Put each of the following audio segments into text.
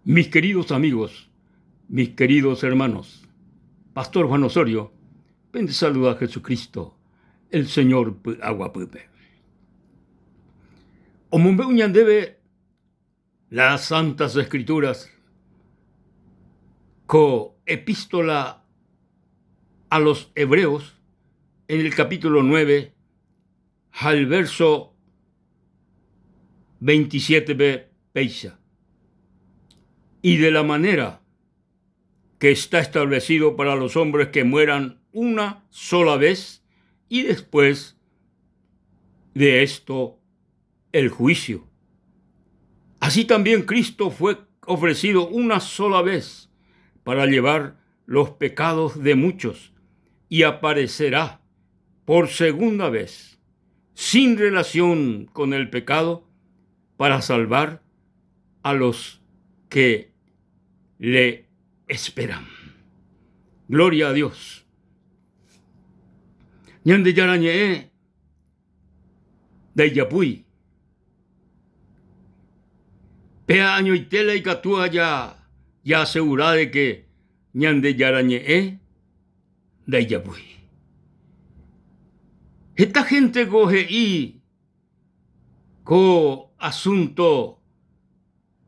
Mis queridos amigos, mis queridos hermanos, Pastor Juan Osorio, pende saluda Jesucristo, el Señor py'aguapýpe. Omombe'u ñandéve las Santas Escrituras ko epístola a los Hebreos en el capítulo 9 ha el verso 27-pe péicha, Y de la manera que está establecido para los hombres que mueran una sola vez y después de esto el juicio. Así también Cristo fue ofrecido una sola vez para llevar los pecados de muchos y aparecerá por segunda vez, sin relación con el pecado, para salvar a los que le esperan. Gloria a Dios. Ñandejára ñe'ẽ ndaijapúi. Péa añoite la ikatúva jaasegura de que Ñandejára ñe'ẽ ndaijapúi. Heta hénteko he'i ko asunto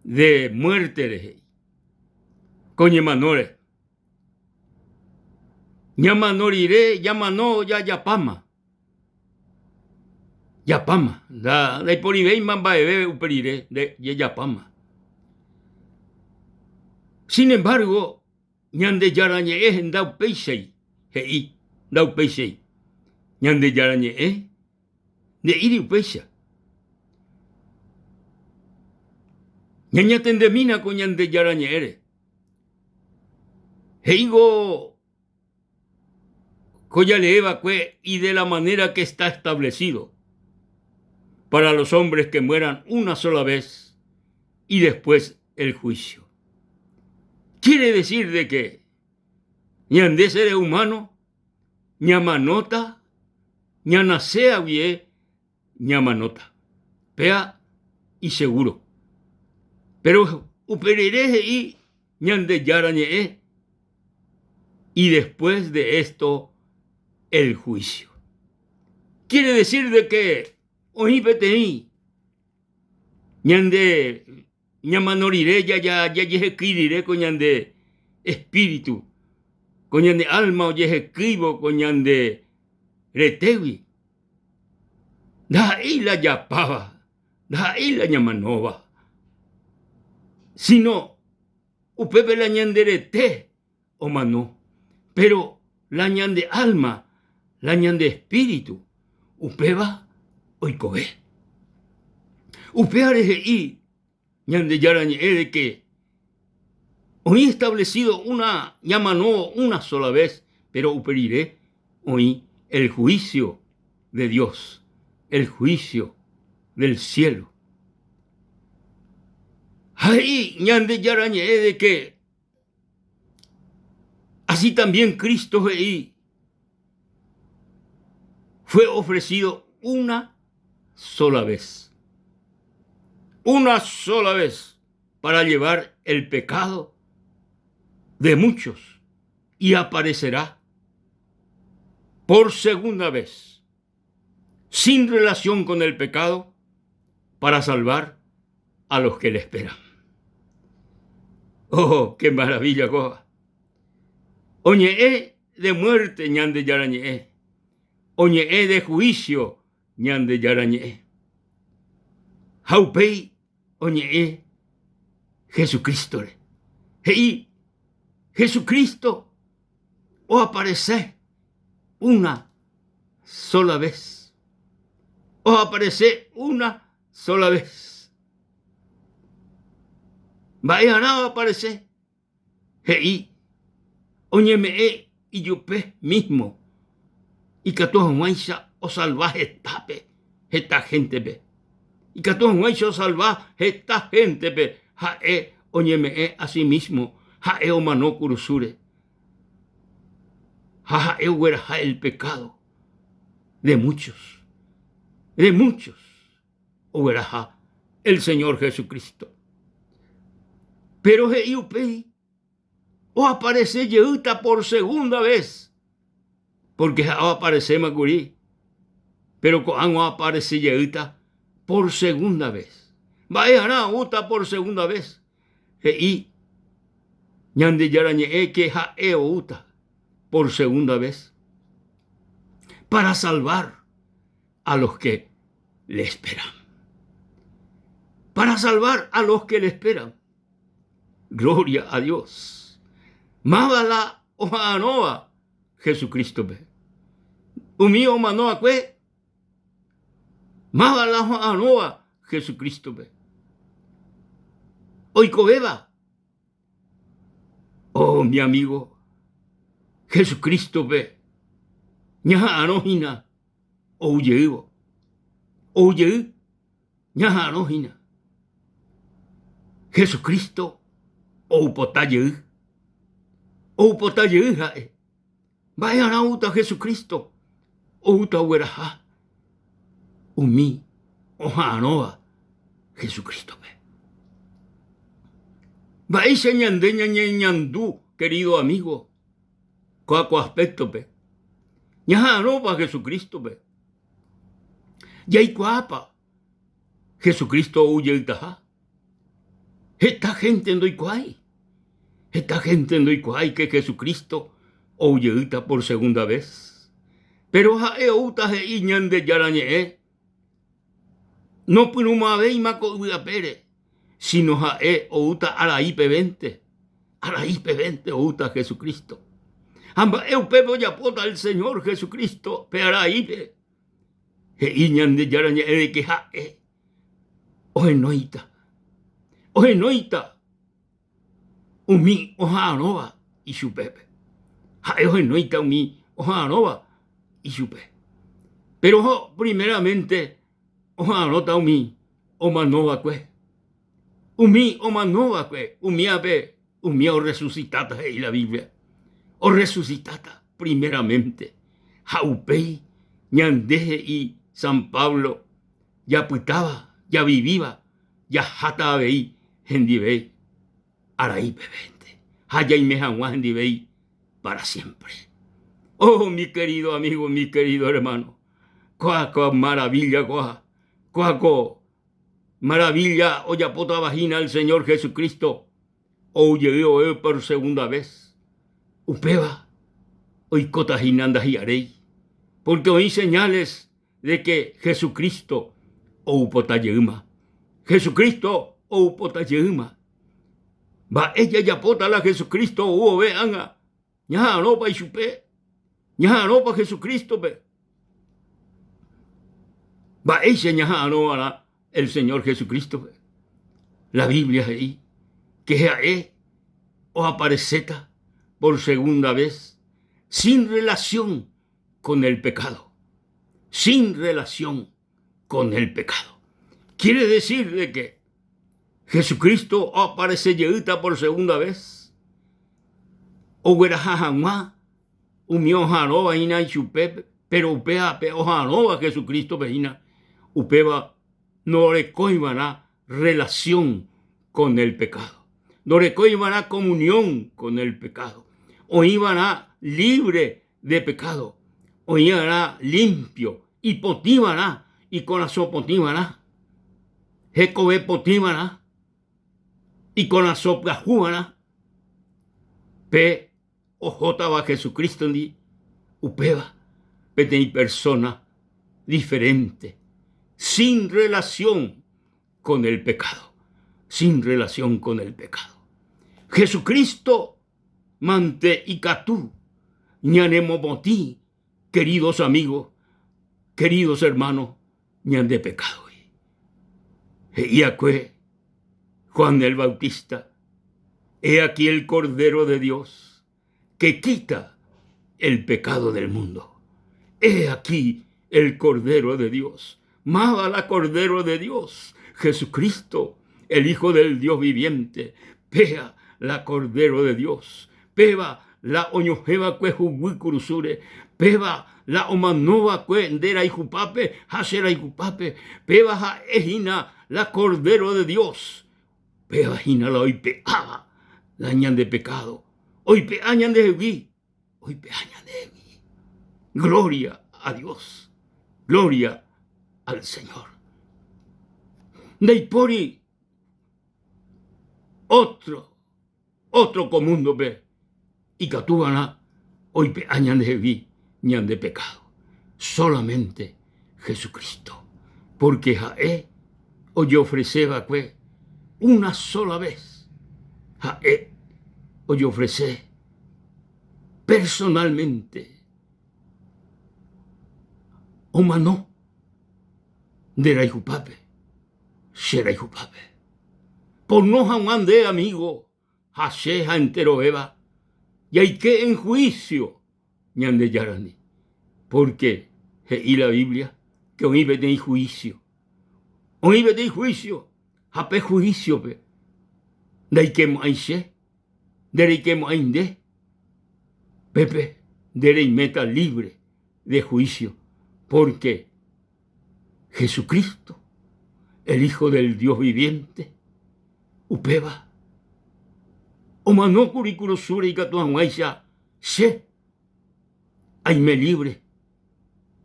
de muerte rehe, ko ñemanóre. Ñamano rire ñamano jajapáma, japáma, ndaiporivéima mba'eve upe rire jajapáma. Sin embargo, Ñandejára Ñe'ẽ ndaupéichai he'i, ndaupéichai. Ñandejára Ñe'ẽ nde'íri upéicha. Ñañatendemína ko Ñandejára Ñe'ẽre. He'ívo ko jalee va'ekue y de la manera que está establecido para los hombres que mueran una sola vez y después el juicio. Quiere decir de que ñande seres humanos ñamanóta ñanasea guie ñamanóta. Péa iseguro. Pero upe rire he'i Ñandejára ñe'ẽ y después de esto el juicio. Quiere decir de que oĩ peteĩ ñande ñamano rire jajehekýi rire ko ñande espíritu, ko ñande alma ojehekýivo ko ñande retégui, ndaha'éi la japáva, ndaha'éi la ñamanóva, sino upépe la ñande rete omano, péro la ñande álma, la ñande espíritu, upéva oikove. Upévare he'i Ñandejára Ñe'ẽ de que oĩ establecido una ñamano una sola vez, péro upe rire oĩ el juicio de Dios, el juicio del cielo. Ha he'i Ñandejára Ñe'ẽ de que así también Cristo he'i fue ofrecido una sola vez. Una sola vez para llevar el pecado de muchos y aparecerá por segunda vez, sin relación con el pecado, para salvar a los que le esperan. Oh, qué maravilla, kóva. Oñe'ẽ de muerte Ñandejára ñe'ẽ. Oñe'ẽ de juicio Ñandejára ñe'ẽ. Ha upéi oñe'ẽ Jesucrístore. He'i, Jesucristo oaparese una sola vez. Oaparese una sola vez. Mba'e'arã oaparese? He'i oñeme'ẽ ijupe mísmo ikatu hag̃uáicha osalva hetápe heta héntepe. Ikatu hag̃uáicha osalva heta héntepe ha'e oñeme'ẽ a sí mísmo, ha'e omano kurusúre ha ha'e ogueraha el pekádo de muchos, de muchos. ogueraha el Señor Jesucristo. Péro he'i upéi oaparese jeýta por segunda ves, pórke ha'e oapareséma kuri, péro ko'ág̃a oaparese jeýta por segunda ves. Mba'e'arã oúta por segunda ves? He'i Ñandejára Ñe'ẽ ke ha'e oúta por segunda ves para salvar a los que le esperan. Para salvar a los que le esperan. Gloria a Dios. Máva la oha'arõva Jesucrístope. Umi omano'akue, máva la oha'arõva Jesucrístope. Oikovéva. Oh, mi amigo, Jesucrístope ñaha'arõ hína ou jeývo. Ou jey ñaha'arõ hína. Jesucristo oupota jey. Oupota jey ha'e. Mba'e'arã oúta Jesucristo? Oúta ogueraha umi oha'arõva Jesucrístope. Mba'éicha ñande ñañeñandu, querido amigo, ko'ã ko aspecto-pe? Ñaha'arõpa Jesucrístope? Jaikuaápa Jesucristo ou jeytaha? Heta hénte ndoikuaái. Heta hénte ndoikuaái ke Jesucristo ou jeýta por segunda ves. Péro ha'e oúta he'i Ñandejára Ñe'ẽ nopyrũmo'ãvéima ko yvy apére, síno ha'e oúta arai pevénte. Arai pevénte oúta Jesucristo. Ha mba'e upépe ojapóta el Señor Jesucristo pe araípe? He'i Ñandejára Ñe'ẽ de ke ha'e ohenóita, ohenóita umi oha'arõva ichupépe. Ha'e ohenóita umi oha'arõva ichupe. Péro primeramente oha'arõta umi omanova'ekue. Umi omanova'ekue, umívape umi orresusitáta he'i la Biblia. Orresusitáta primeramente. Ha upéi ñande he'i San Pablo japytáva, javivíva, jaháta avei hendive arai pevénte ha jaime hag̃ua hendivéi para siempre. Oh, mi querido amigo, mi querido hermano, kóa ko maravilla kóa, kóa ko maravilla ojapótava hína el Señor Jesucristo ou jey oe por segunda vez. Upéva oikóta hína ndahi'aréi, porque oĩ señales de que Jesucristo oupota jeýma. Jesucristo oupota jeýma. Mba'e jajapóta la Jesucristo ou vove ág̃a? Ñaha'arõpa ichupe? Ñaha'arõpa Jesucrístope? Mba'éicha ñaha'arõva'erã el Señor Jesucrístope? La Biblia he'i que ha'e oapareséta por segunda vez sin relación con el pecado. Sin relación con el pecado. Quiere decir de que Jesucristo aparece jeýta por segunda vez ogueraha hag̃ua umi oha'arõva hína ichupe, péro upéva pe oha'arõva Jesucrístope hína, upéva ndorekóiva'erã relación con el pecado, ndorekóiva'erã comunión con el pecado, oĩva'erã libre de pecado, oĩva'erã limpio, ipotĩva'erã, ikorasõ potĩva'erã, hekove potĩva'erã, ikorasõ pyahúva'erã, pe ohótava Jesucristo-ndi, upéva peteĩ persona diferente, sin relación con el pecado, sin relación con el pecado. Jesucristo mante ikatu ñanemopotĩ, queridos amigos, queridos hermanos, ñande pecado-gui. He'iakue Juan el Bautista, He aquí el Cordero de Dios que quita el pecado del mundo. He aquí el Cordero de Dios. Máva la Cordero de Dios, Jesucristo, el Hijo del Dios viviente. Péa la Cordero de Dios. Péva la oñohẽva'ekue huguy kurusúre. Péva la omanova'ekue nde rayhupápe ha che rayhupápe. Péva ha'e hína la Cordero de Dios. Upéva hína la oipe'áva la ñande pekádo, oipe'a ñandehegui, oipe'a ñandehegui. Gloria a Dios, gloria al Señor. Ndaipóri ótro, ótro ko múndope ikatuva'erã oipe'a ñandehegui ñande pekádo. Sólamente Jesucristo, pórke ha'e ojeofrese va'ekue una sóla ves, ha'e ojeofrese personalmente omano nde rayhupápe, che rayhupápe. Pono hag̃ua nde amigo ha che ha enterovéva jaike en juicio Ñandejárandi, pórke he'i la Biblia ke oĩ peteĩ juicio. Oĩ peteĩ juicio ha pe juísiope ndaikemo'ãi che, ndereikemo'ãi nde, pépe nde reiméta libre de juicio, pórke Jesucristo, el Hijo del Dios viviente, upéva omanókuri kurusúre ikatu hag̃uáicha che aime libre,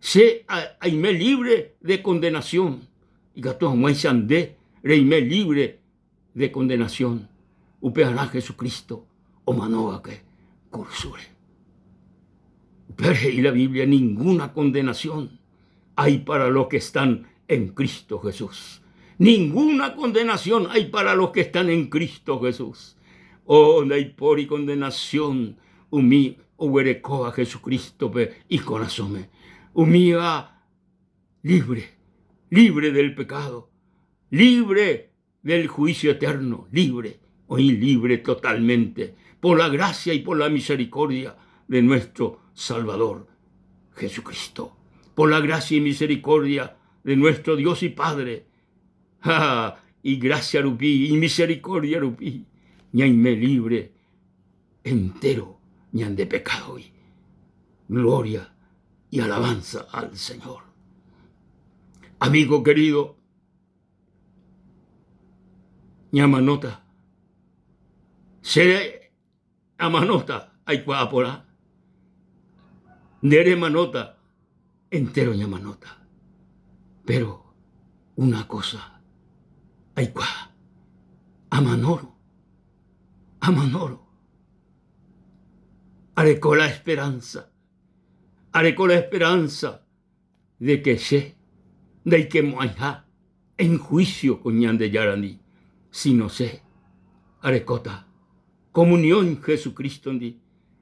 che aime libre de condenación, ikatu hag̃uáicha nde reime libre de condenación, upearã Jesucristo omanóva'ekue kurusúre. Upévare he'i la Biblia, ninguna condenación hay para los que están en Cristo Jesús. Ninguna condenación hay para los que están en Cristo Jesús. Oh, ndaipóri condenación umi oguerekóva Jesucristo-pe ikorasõme. Umíva libre, libre del pecado, libre del juicio eterno, libre, oĩ libre totalmente por la gracia y por la misericordia de nuestro Salvador Jesucristo. Por la gracia y misericordia de nuestro Dios y Padre. Ha, y gracia rupi, y misericordia rupi, ñaime libre entero ñande pecado-gui. Gloria y alabanza al Señor. Amigo querido, ñamanóta. Che amanóta aikuaa porã. Nde remanóta, entéro ñamanóta. Péro una kósa aikuaa, amanórõ, amanórõ, areko la esperánsa, areko la esperánsa de ke che ndaikemo'ãiha en juicio ko Ñandejárandi, sino che arekóta comunión Jesucristo-ndi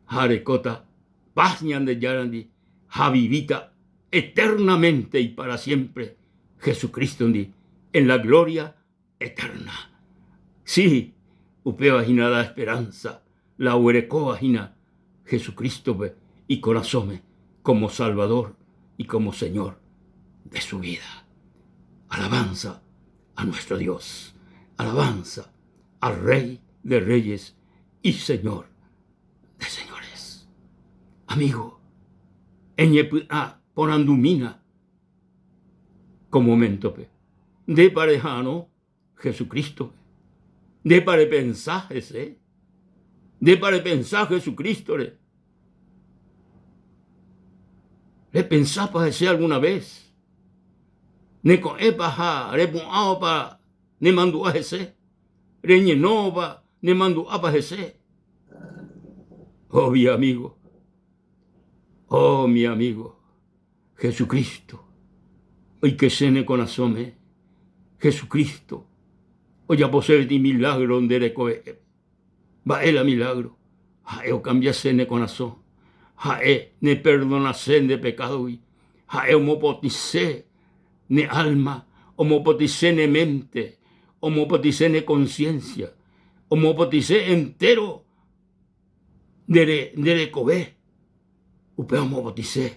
ha arekóta paz Ñandejárandi ha avivíta eternamente y para siempre Jesucristo-ndi en la gloria eterna. Sí, upéva hína la esperanza, la oguerekóva hína Jesucristo-pe ikorasõme como Salvador y como Señor de su vida. Alabanza a nuestro Dios, alabanza al Rey de Reyes y Señor de Señores. Amigo, eñepy'a porandumína ko moméntope. Ndépa reha'arõ Jesucrístope? Ndépa repensa hese? Ndépa repensa Jesucrístore? Repensápa hese alguna vez? Neko'ẽpa ha repu'ãvapa nemandu'a hese? Reñenóva nemandu'ápa hese? Oh, mi amigo, oh, mi amigo. Jesucristo oikese ne korasõme, Jesucristo ojapose peteĩ milagro nde rekove'épe. Mba'e la milagro? Ha'e okambiase ne korasõ, ha'e neperdonase nde pekádogui, ha'e omopotĩse ne alma, omopotĩse ne mente, omopotĩse ne conciencia, omopotĩse entero nde rekove. Upéva omopotĩse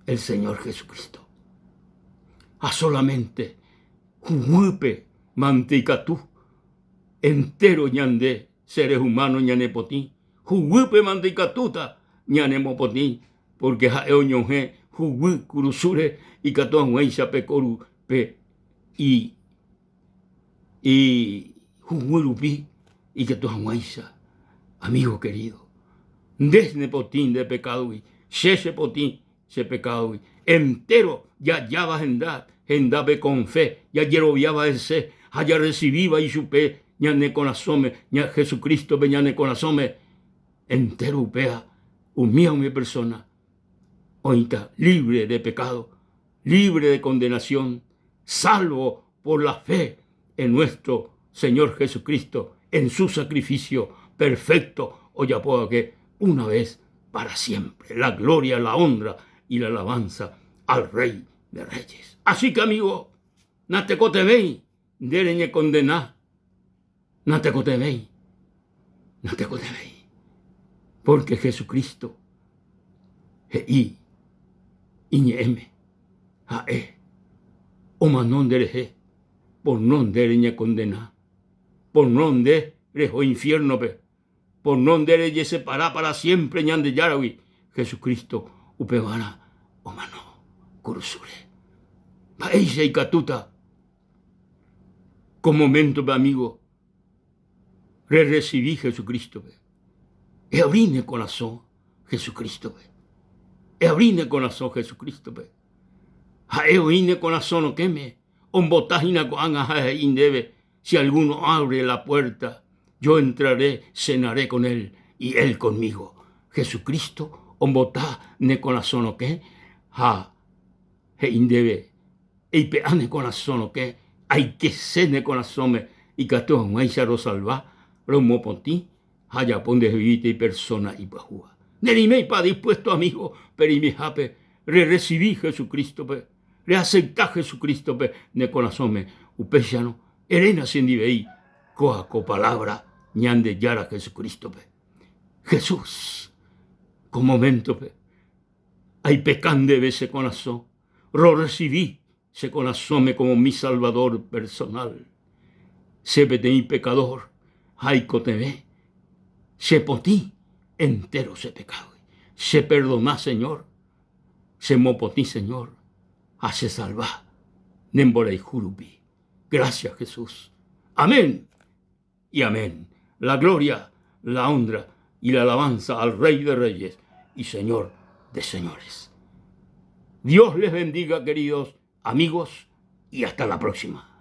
el Señor Jesucristo. Ha solamente huguýpe mante ikatu entéro ñande seres humanos ñanepotĩ. Huguýpe mante ikatúta ñanemopotĩ pórke ha'e oñohẽ huguy kurusúre ikatu hag̃uáicha pe koru pe y. Huguy rupi ikatu hag̃uáicha, amigo querido. Nde nepotĩ nde pekádogui, che chepotĩ che pekádogui. Entéro jajáva henda, hendápe con fe, jajeroviáva hese ha jarresivíva ichupe ñane korasõme, Jesucrístope ñane korasõme, entéro upéva umíva umi persóna oĩta libre de pecado, libre de condenación, salvo por la fe en nuestro Señor Jesucristo, en su sacrificio perfecto ojapóva'ekue una vez para siempre. La gloria, la honra y la alabanza al Rey de Reyes. Así que amigo, natekotevẽi nde reñekondena, natekotevẽi, natekotevẽi, porque Jesucristo he'i iñe'ẽme, ha'e omano nderehe pono nde reñekondena, pono nde reho infiérnope, pono nde rejesepara para siémpre Ñandejáragui, Jesucristo upevarã omano kurusúre. Mba'éicha ikatúta ko moméntope amígo rerresivi Jesucrístope? Eavri ne korasõ Jesucrístope. Eavri ne korasõ Jesucrístope. Ha'e oĩ ne korasõ rokẽme, ombota hína ko'ág̃a ha he'i ndéve, Si alguno abre la puerta, yo entraré, cenaré con él y él conmigo. Jesucristo ombota ne korasõ rokẽ ha he'i ndéve, Eipe'a ne korasõ rokẽ, aikese ne korasõme ikatu hag̃uáicha rosalva, romopotĩ ha ajapo ndehegui persóna ipyahúva. Nereiméipa dispuesto amigo pe reimehápe rerresivi Jesucrístope, reasepta Jesucrístope ne korasõme? Upéicharõ, eréna chendivei kóa ko palávra Ñandejára Jesucrístope. Jesús, ko moméntope aipeka ndéve che korasõ, rorresivi che korasõme como mi Salvador personal. Che peteĩ pecador ha aikotevẽ che potĩ entero che pekádogui. Che perdona Señor, che mopotĩ Señor ha che salva ne mborayhu rupi. Gracias Jesús. Amén y amén. La gloria, la honra y la alabanza al Rey de Reyes y Señor de Señores. Dios les bendiga, queridos amigos, y hasta la próxima.